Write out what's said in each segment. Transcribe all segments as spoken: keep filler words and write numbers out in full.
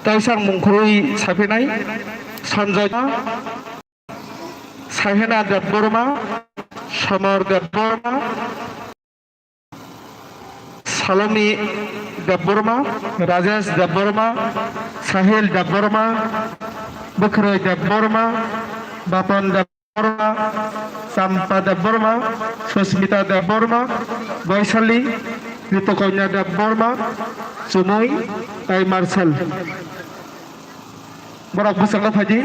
Taisang mungkhorwi saphinai Sanjoy, Sahena Debbarma, Somor Debbarma, Salomi Debbarma, Rajesh Debbarma, Sahil Debbarma, Bwkhrwi Debbarma, Bapan Debbarma, Champa Debbarma, Susmita Debbarma, Boisali, Ritukonya Debbarma, Chumui, tai Marcel. Borok bwskango phaidi.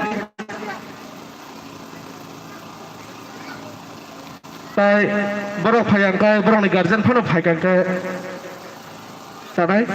Tai borok phai hwnkhe borokni guardian phano phai hwnkhe chanai.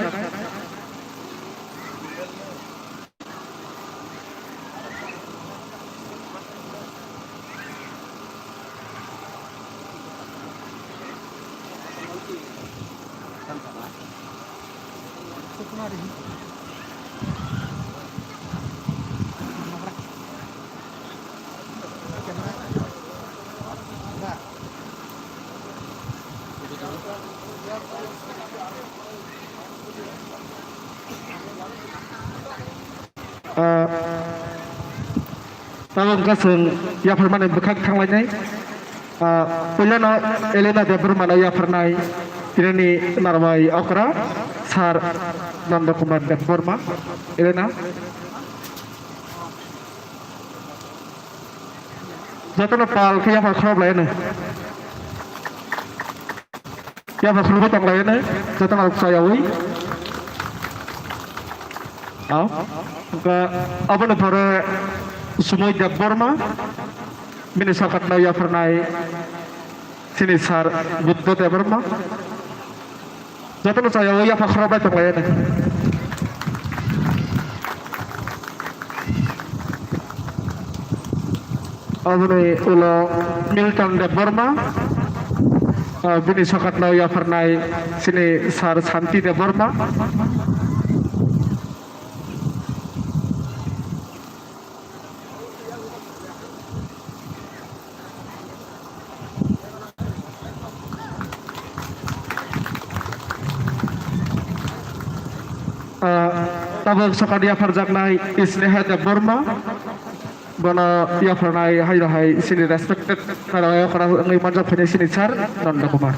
Ah, tabuk wngkha chwng yapharmani bwkhak thanglainai. Ah, puilano Elena Debbarmano yapharnai, tinini narwai okra Sir Nanda Kumar Debbarma, Elena. Jotono pal khe yaphar khorop lai hwno. Yaphar khorop tong lai hwno. Jotono chayawi. Ao. Hwnkhe aboni pore Sumoi Debbarma. Bini sakatno yapharnai chini Sir Buddha Debbarma. Jotono chaya o yapha khorok bai tong lai ani. Aboni ulo Milton Debbarma, ah, bini sakatno yapharnai chini Sir Santi Debbarma. Ah, tabuk sakani yapharjaknai Sneha Debbarma, bono yapharnai hai rw hai chini respected hai rw hai okra wngwi manjak phainai chini sir Nanda Kumar.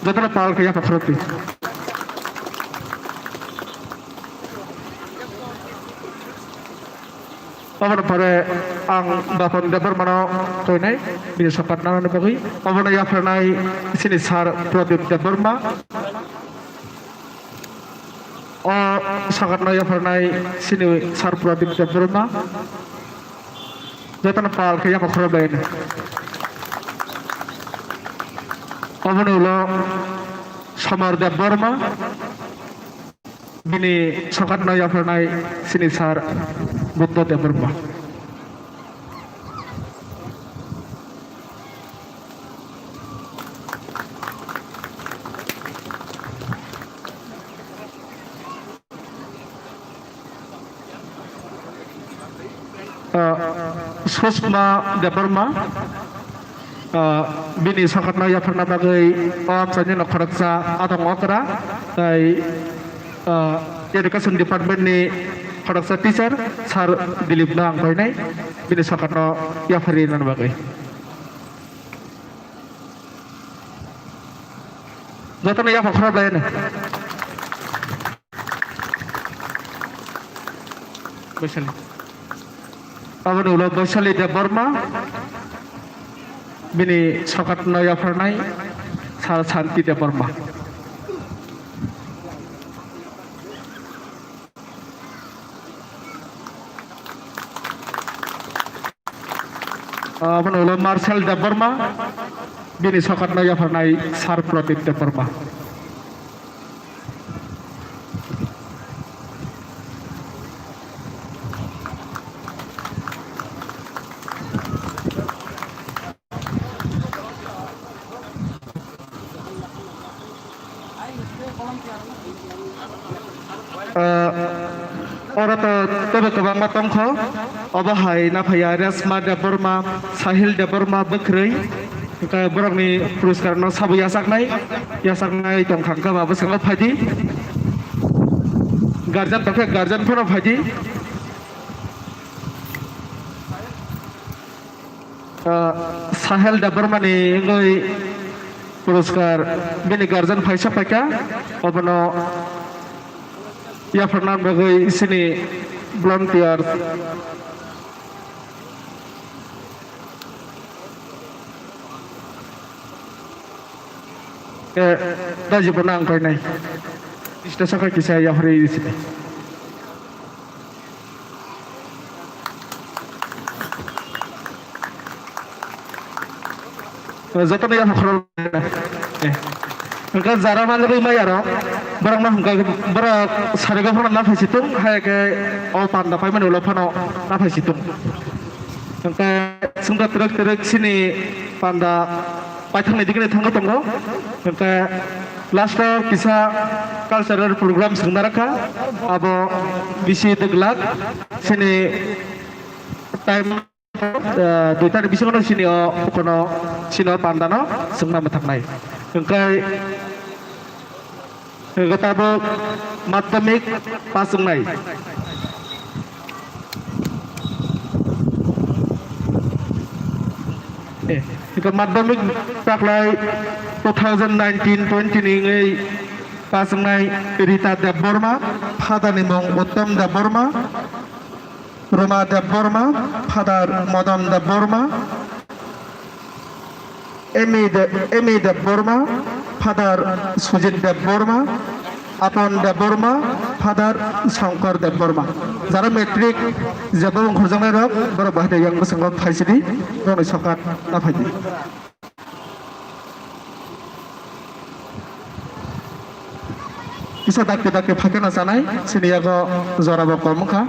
Jotono pal khe yapha khorokdi. Aboni pore ang Bapan Debbarmano koinai, bini sapat nanani bagwi. Obono yapharnai chini sir Pradip Debbarma. O sakatno yapharnai chini sir Pradip Debbarma. Jotono pal khe yapha khorok bai hwno. Oboni ulo Somar Debbarma, bini sakatno yapharnai chini sir Buddha Debbarma. Ah, Sushma Debbarma, ah, bini sakatno yapharna bagwi o amchaini no khoroksa adong okra, tai, ah, education department ni khoroksa teacher sir Dilip no ang koinai, bini sakatno yapharwi nani bagwi. Jotono yapha khorok lai hwno. Boisali. Aboni ulo Boisali Debbarma. Bini sakatno yapharnai sir Santi Debbarma. Aboni ulo Marcel Debbarma, bini sakatno yapharnai sir Pradip Debbarma. Ah, oro to teibo kwbangma tongkho. Obo hai naphaiya Resma Debbarma, Sahil Debbarma bwkhwrwi. Hwnkhe borokni puriskar no sabo yachaknai, yachaknai tongkha hwnkhe ba bwskango phaidi. Guardian tongkhe guardian phano phaidi. Ah, Sahil Debbarma ni wngwi puriskar bini guardian phaisa phaikha, obono yapharna bagwi chini volunteer. Eh, da jibo nang koi nai. Ista sakai kisa yaphari chini. Jotono yapha khorok. Eh. Hwnkhe jara manjagwi maya rok, borok no hwnkhe borok sarigo phano naphai si tung, hai khe o panda paimani ulo phano naphai si tung. Hwnkhe chwngno twrwk twrwk chini panda paithakni digini thangwi tongo. Hwnkhe last o kisa cultural program swngna rakha, abo bisi twglak chini time. Ah, duitani bisingo no chini o kono chini o panda no chwngma mwthaknai. Hwnkhe, hwnkhe tabuk madhyamik pass wngnai. Eh, hwnkhe madhyamik taklai two thousand nineteen twenty ni wngwi pass wngnai Rita Debbarma, father ni mung Uttom Debbarma. Roma Debbarma, Father Modan Debbarma, M E De-, M E Debbarma, Father Sujit Debbarma, Apan Debbarma, Father Shankar Debbarma. Jara matric jebo wngkhorjaknai rok, borok bahai de yang bwskango phaisidi, borokni sokat naphaidi. Kisa dakti dakti phaikhe na chanai, chini yago jora bo kom wngkha.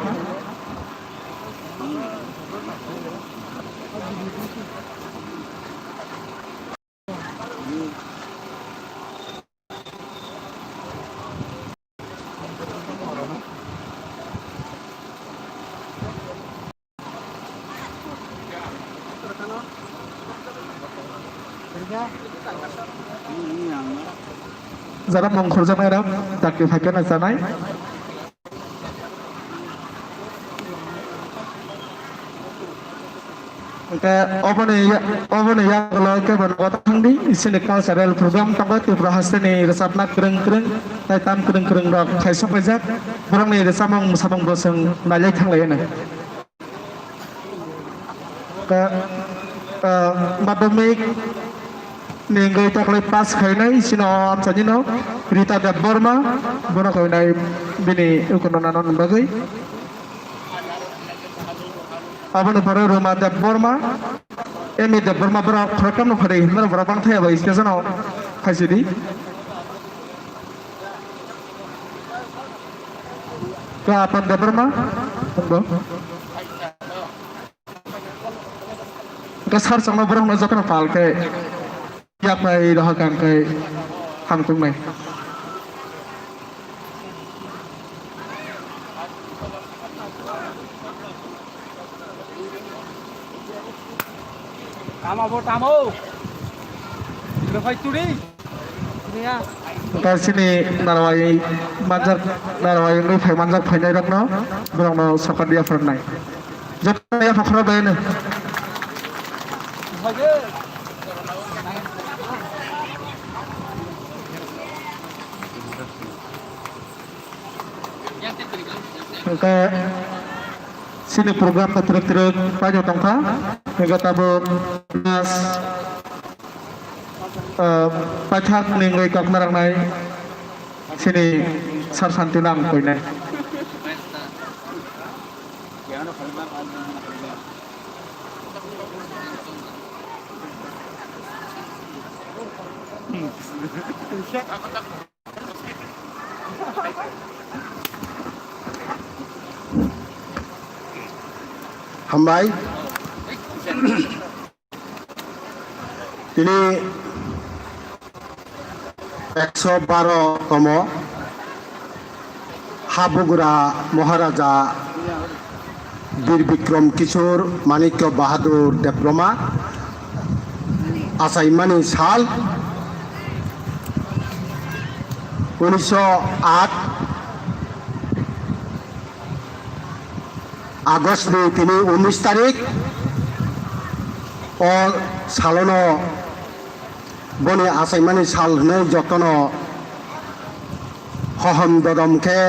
Jara mung khorjaknai rok dakti phaikhe na chanai. Hwnkhe oboni ya-, oboni yagulo kebo nogo thangdi, isini cultural program tongo, Tripura hasteni rwchapna kwrwng kwrwng, tei tam kwrwng kwrwng rok khaisa paijak, borokni rwchapmung mwsamung bo chwng nailai thanglaino. Ka, ah, madhyamik ni wngwi taklai pass khainai, isino amchaini no Rita Debbarma, bono khainai bini ukono nana bagwi. Aboni pore Roma Debbarma, M E Debbarma, borok khoroktham no phari, norok borok bangthaya bai station o khaisidi. Ka Apan Debbarma, bo. Ka sar changma borok no jotono pal khe. Yapai rohor kang kai hamkuk nai. Tamo bo tamo. Rwphai turi. Ka chini narwai manjak, narwai wngwi phai manjak phainai rokno, borokno sokat ya phwrwngnai. Joto ya phokro bai no. Hwnkhe chini program no twrwk twrwk paino tongkha. Hwnkhe tabuk ah, paithak ni wngwi kok narwknai chini sar santi nang koinai. Hambai. Tini ekso baro tomo Habugra Maharaja Bir Bikrom Kishore Manikya Bahadur Debbarma achaimani sal unisho aat August ni tini unis tarik o salono boni achaimani sal hwnwi jotono hohom dodom khe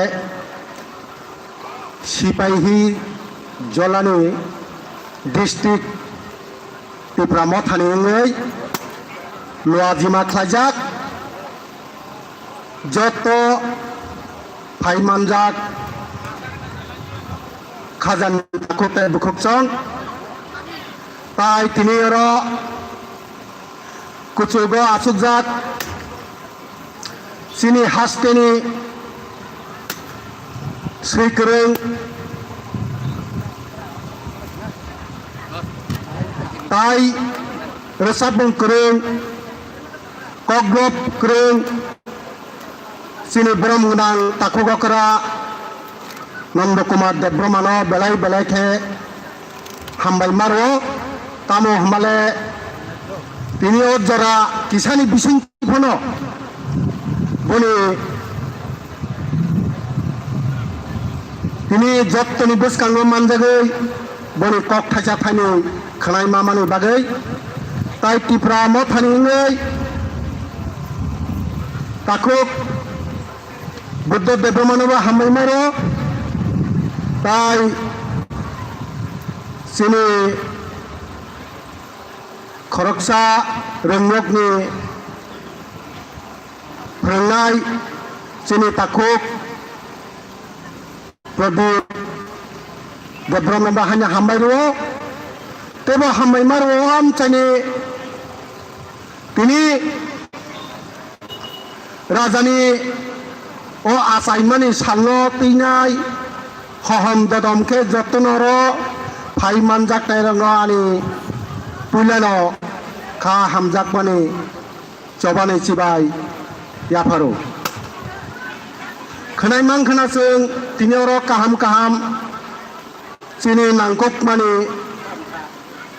Sipahi Jolani district Tipra Mothani wngwi luajima khlaijak joto phai manjak khajani takhuk tei bukhukchong tai tini oro kuchugo achukjak chini hasteni swi kwrwng tai rwchapmung kwrwng, kokbop kwrwng, chini borom gwnang takhuk okra Nanda Kumar Debbarmano belai belai khe hambai maro. Tamo hwnbale tini o jora kisani bising phano boni tini jottoni bwskango manjagwi boni kok thaisa thainwi khwnai mamani bagwi tai Tipra Mothani wngwi takhuk Buddha Debbarmanobo hambai maro tai chini khoroksa rwngnokni phwrwngnai chini takhuk Pradip Debbarmano haino hambai rwo, teibo hambai ma rwo amchaini tini rajani o achaimani salno twinai hohom dodom khe jotono oro phai manjaknairokno ani puilano kha hamjakmani chobani chibai yapharo. Khwnai mankha na chwng tini oro kaham kaham chini nangkukmani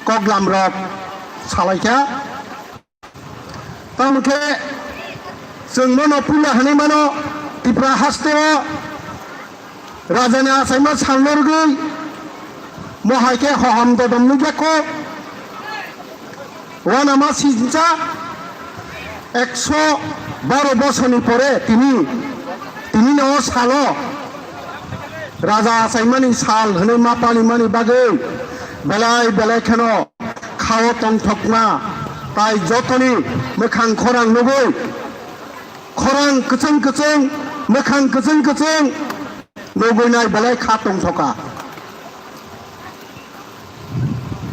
koklamrok salaikha. Tamokhe chwng bono puila hwnwi mano Tipra hasteo rajani achaima salno rwgwi mo hai khe hohom dodom nukjakho. Wanama sincha ekso baro bosorni pore tini, tini no salo raja achaimani sal hwnwi ma palimani bagwi belai belai kheno khao tongthokma tai jotoni mwkhang khorang nugwi khorang kwchwng kwchwng mwkhang kwchwng kwchwng nugwi nai belai kha tongthoka.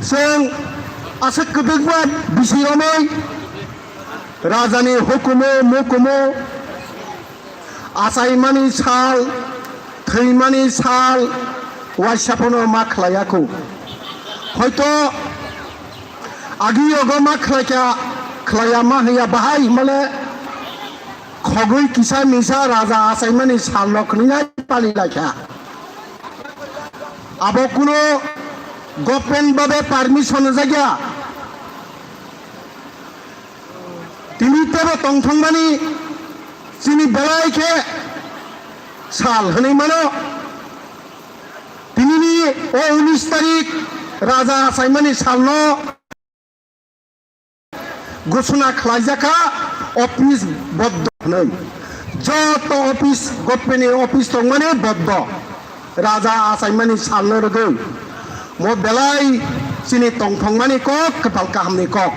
Chwng aswk kwbangma bisi romwi rajani hukumu mukumu achaimani sal, thwimani sal waisa phano ma khlaiya khu. Hoito agi yogo ma khlaikha, khlaiya ma hwnya bahai hwnmale khogwi kisa misa raja achaimani salno khwnwi nai pali laikha. Abo kuno government babe permission rwjakya. Tini tebo tongthokmani chini belai khe sal hwnwi mano. Tinini o unis tarik raja achaimani salno gosona khlaijakha office boddo hwnwi. Joto office, government ni office tongmani boddo. Raja achaimani salno rwgwi. Mo belai chini tongthokmani kok, kwtal kahamni kok.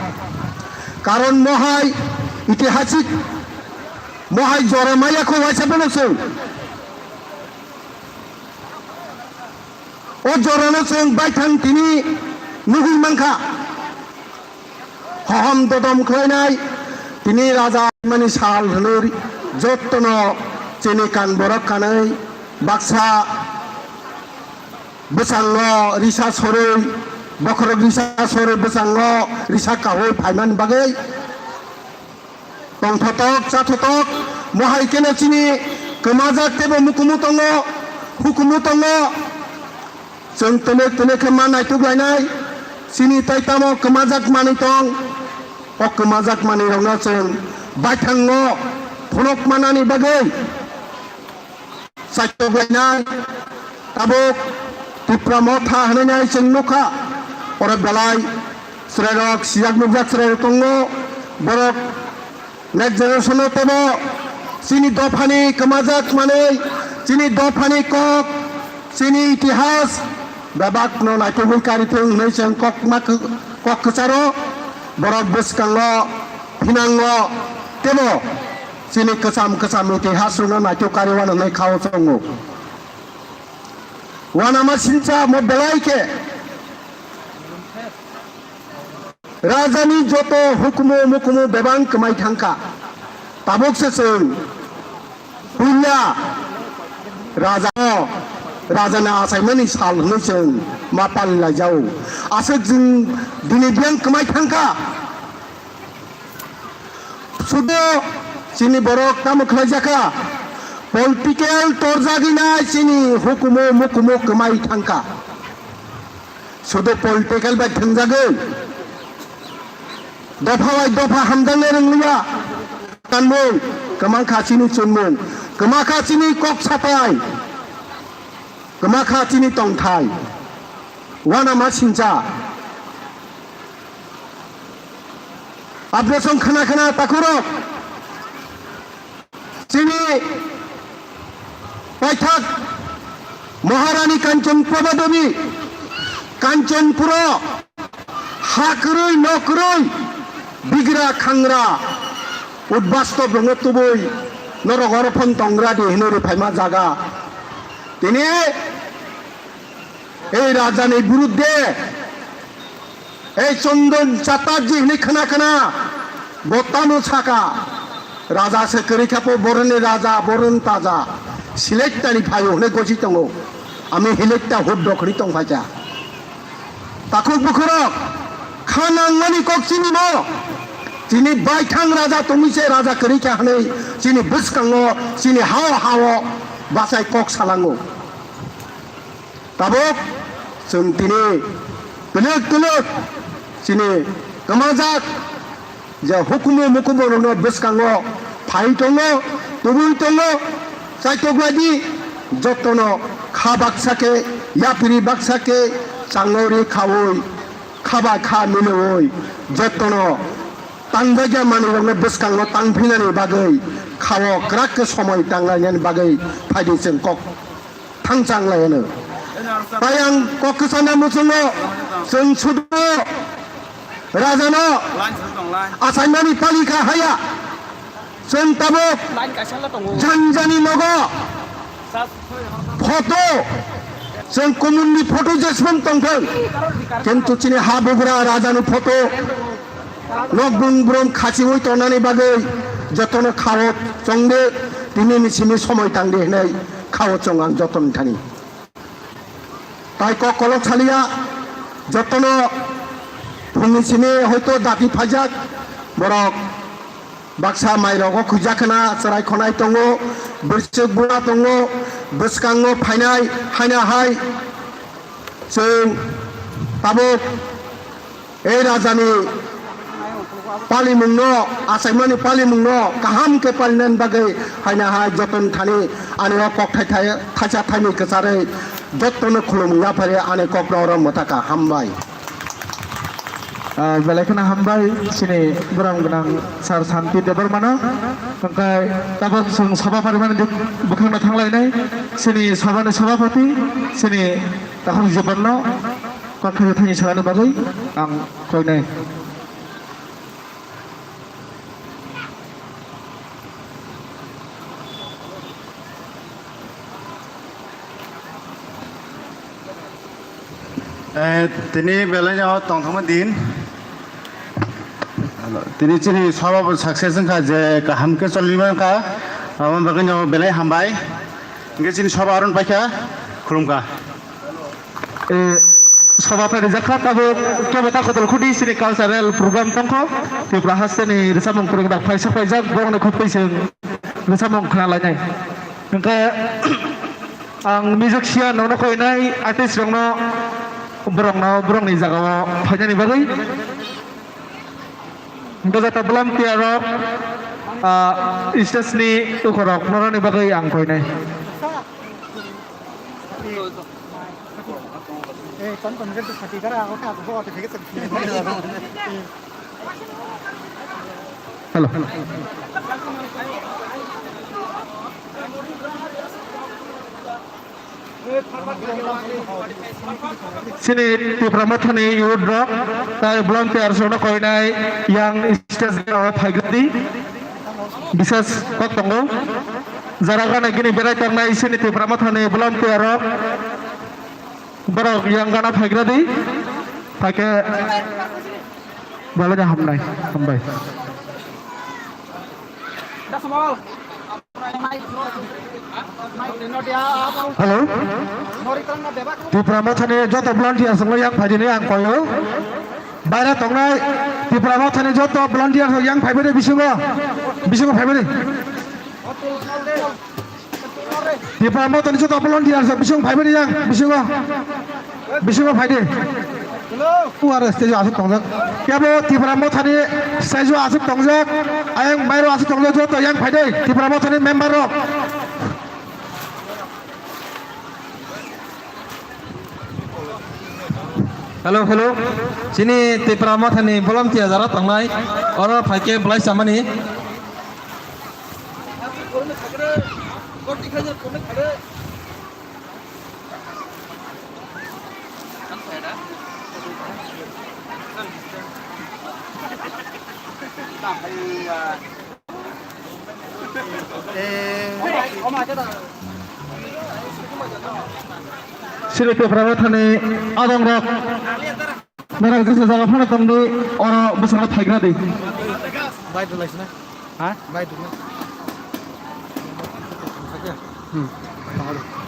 Karon mohai itihasik, mohai jora maya kho waisa phano chwng. O jorano chwng baithang tini nugwi mankha. Hohom dodom khlainai tini raja mani sal hwnwi jottono chini kan borok kanwi baksa bwskango risa sorwi, bokhorok risa sorwi bwskango risa kahwi phaimani bagwi. Tongthotok, chathotok, mohai keno chini kwmajak teibo mukumu tongo, hukumu tongo. Chwng twlwk twlwk khe ma naituk lainai, chini tei tamo kwmajak manwi tong, o kwmajak manwirokno chwng baithango phunuk manani bagwi chaitok lainai. Tabuk Tipra Motha hwnwi nai chwng nukha, oro belai chwrairok sijak nukjak chwrairok tongo, borok next generation-o tebo chini dophani kwmajak manwi, chini dophani kok, chini itihas bebakno naitugwi karithwng hwnwi chwng kok ma kw-, kok kwcharo borok bwskango, phinango tebo chini kwcham kwcham itihasrokno naituk kariwano hwnwi khao chongo. Uanama sincha mo belai khe rajani joto hukumu mukumu bebak kwmai thangkha. Tabuk se chwng puila raja o, rajani achaimani sal hwnwi chwng ma palilaijao. Aswk chwng dini biyang kwmai thangkha. Sudo chini borok tamo khlaijaka, political torjagwi nai chini hukumu mukumu kwmai thangkha. Sudo political bai thwngjagwi dopha bai dopha hamjaknai rwngliya. Kanmung kwmang kha chini chunmung, kwma kha chini kok sapai, kwma kha chini tongthai. Uanama sincha. Abosong khna khna takhurok chini paithak Maharani Kanchan Prabha Devi Kanchanpuro ha kwrwi nok kwrwi bigra khangra udbastop rokno tubui norok oro phon tongra di hinwi rwphaima jaga. Tini ei rajani birudde, ei Chondon Chatterjee hinwi khna khna, bo tamo saka, raja se kwrwi kha po, boroni raja, boroni taja, select tani phaio hinwi gosi tongo, ami select ta hut dokhri tong phaikha. Takhuk bukhurok, kha nangmani kok chini bo, chini baithang raja tongwi se raja kwrwi kha hinwi chini bwskango, chini hao hao bachai kok salango. Tabuk chwng tini twlwk twlwk chini kwmajak je hukumu mukumu rokno bwskango phai tongo, tubui tongo, chaitok lai di, jotono kha baksa khe, yapri baksa khe, changori khaui, kha bai kha miloi, jotono tangjakya manwi rokno bwskango tangphinani bagwi, khao kwrak khe somoi tanglainani bagwi phai di chwng kok thangchang lai hwno. Tai ang kok kwchana muchungo chwng sudo rajano achaimani palikha haya. Chwng tabuk janjani nogo photo, chwng kumunni photo jesmon tongthwng, kintu chini ha bugra rajani photo Nok bung brum khachiui tongnani bagwi jotono khao chongdi, tini ni simi somoi tangdi hinwi khao chong ang jotoni thani. Tai kok kolok saliya, jotono phungni simi hoito dati phaijak, borok baksa mairogo khujak khna, chwrai khonai tongo, bwswk bura tongo, bwskango phainai, haina hai chwng tabuk ei rajani palimungno, achaimani palimungno kaham khe palinani bagwi haina hai joton thani ani o kok thai thai thaisa thaini kwcharwi jotono khulumung yaphaire ani kokno oro mwthaka hambai. Ah, belai kheno hambai chini borom gwnang Sir Santi Debbarmano. Hwnkhe tabuk chwng sabha pharimani dik bwkhakno thanglainai chini sabhani sabhapati chini Takhuk Jibanno. Kok khaisa thani sanani bagwi ang koinai. Eh, tini belai no tongthokma din. Tini chini sabha bo success wngkha je kaham khe choli mankha. Aboni bagwi no belai hambai. Hwnkhe chini sabha aron paikha khulumkha. Eh, sabha phai rijak kha, tabuk kebo ta khotol khudi chini cultural program tongkho. Tripura hasteni rwchapmung kwrwng dak phai sapaijak, borokni khoptwi chwng rwchapmung khna lainai. Hwnkhe ang music siya nono koinai artist rokno borokno borokni jagao phainani bagwi. Hwnkhe joto volunteer rok, ah, stage ni ukorok norokni bagwi ang koinai. Hello. Chini Tipra Mothani youth rok tai volunteers rokno koinai yang stage o phaigradi. Bises kok tongo. Jara gana gini berai tongnai chini Tipra Mothani volunteer rok. Borok yang gana phaigradi. Phaikhe bolai hamnai. Hambai. Hello. Tipra Mothani joto volunteers rok yang phaidi hinwi ang koio. Baira tongnai Tipra Mothani joto volunteers rok yang phaibai de bisingo. Bisingo phaibai de. Tipra Mothani joto volunteers rok bisingo phaibai de yang bisingo. Bisingo phaidi. Uaro stage o aswk tongjak. Kebo Tipra Mothani stage o aswk tongjak. Ayang bairo aswk tongjak joto yang phaidi. Tipra Mothani member rok. Hello, hello. Chini Tipra Mothani volunteer jara tongnai. Oro phaikhe belai samani. Sini Tipra Mothani adong rok. Nara kisa jaga phano tongdi, oro bwskango thaigra di. Bai dulai sina. Ha? Bai dulai. Hmm.